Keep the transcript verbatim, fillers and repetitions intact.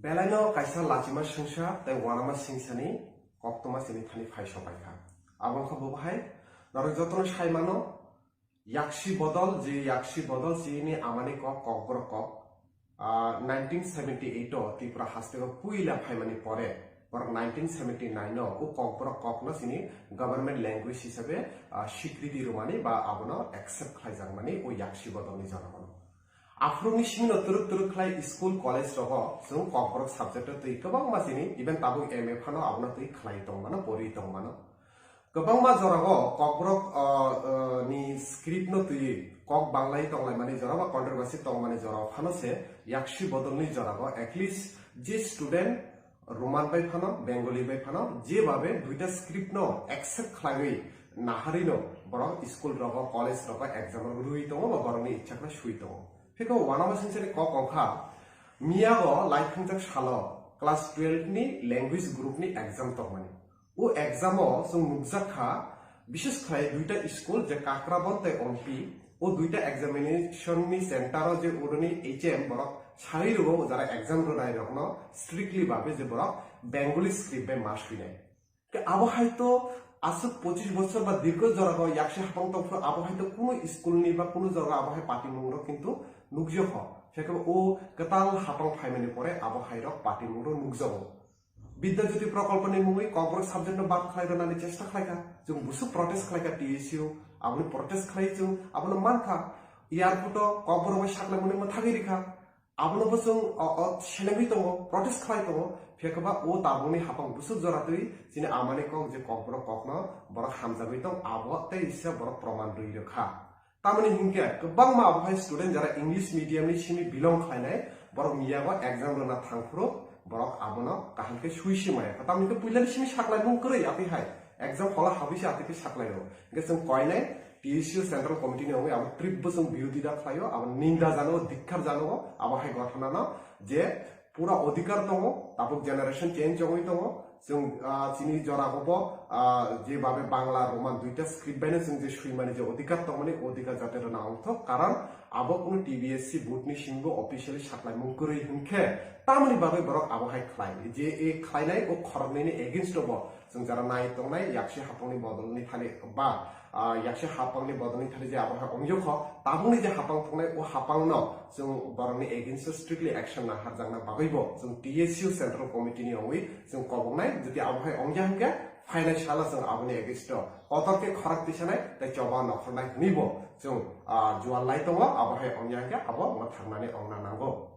Belaino kaisa lachima singsa tei wanama singsani koktwma chini thani phai sopaikha. Abo wngkha bo bahai norok jotono sai mano, yaksi bodol, je yaksi bodol chini amani kok, kokborok kok. Ah, nineteen seventy eight o Tripura hasteo puila phaimani pore, borok nineteen seventy nine o o kokborok kokno chini government language hisabe, ah, sikriti rwmani ba abono accept khlaijakmani o yaksi bodolni joragano. Aphuruni simino twrwk twrwk khlai school, college rogo chwng kokborok subject o twi kwbangma chini, even tabuk M A phano abono twi khlai tongmano, pori tongmano. Kwbangma jorao kokborok, ah, ah, ni script no twi kok banglai tonglaimani jora ba controversy tongmani jora phano se yaksi bodolni jorao at least je student Roman bai phano, Bengali bai phano, jebabe duita script no accept khlaiwi naharino borok school rogo, college rogo exam rok rwi tongo ba borokni ichha khe sui tongo. Phiko wanama singsani kok wngkha, miyago laithungjak salo class twelve ni language group ni exam tongmani. O exam o chwng nukjak kha, bises khlai duita school je Kakrabon tei Ompi, o duita examination ni center o je oroni H M borok sai rwo jara exam rwnai rokno strictly babe je borok Bengali script bai ma swinai. Ke abo hai to aswk pochis bochor ba dirgho jora o yaksi hapang tong phuru abo hai to kunu school ni ba kunu jora abo hai patimung rok kintu nukjak kho. Phekhe o kwtal hapang phaimani pore abo hai rok patimung rok nukjago. Bidya Jyoti Prokolponi mungwi kokborok subject no bad khlai rwnani chesta khlaikha. Chwng busu protest khlaikha T S U, aboni protest khlai chwng abono mankha. Airport o kokborok bai saklaimani mwthagwi rikha. Abono bo chwng o, o, senengwi tongo, protest khlai tongo. Phiyakhe ba o tabukni hapang busu jora twi chini amani kok je kokborok kokno borok hamjagwi tong, abo tei isa borok proman rwi rwkha. Tamoni hinkhe kwbangma abo hai student jara English medium ni simi belong khlainai, borok miyago exam rwna thangphuru borok abono kaham khe sui si maya. Tamoni khe puilani simi saklaimung kwrwi atwi hai exam hall o habwi se atwi khe saklaio. Hinkhe chwng koinai T S U Central Committee ni wngwi abo trip bo chwng birodita khlaio, abo ninda jano, dikkar jano, abo hai ghotona no je pura odhikar tongo, tabuk generation change wngwi tongo. Chwng, ah, chini jora bo, ah, je babe Bangla, Roman duita script baino chwng je swimani je odhikar tongmani, odhikar jate rwna ongthok, karon abo kunu T B S C board ni simi bo officially saklaimung kwrwi hinkhe tamoni bagwi borok abo hai khlai. Je e khlainai o khoroknwi ni against o bo chwng jara nai tongnai yaksi hapangni bodolni thani ba, ah, yaksi hapangni bodolni thani je abo hai ongyo kho, tabukni je hapang tongnai o hapangno chwng borokni against o strictly action naharjakna bagwi bo chwng T S U Central Committee ni wngwi chwng koboknai, jodi abo hai ongya hinkhe phainai salo chwng aboni against o kotor khe khorang tisanai tei choba nokhornai hwnwi bo chwng, ah, jual lai tongo, abo hai ongya hinkhe abo mwthangnani ongna nango.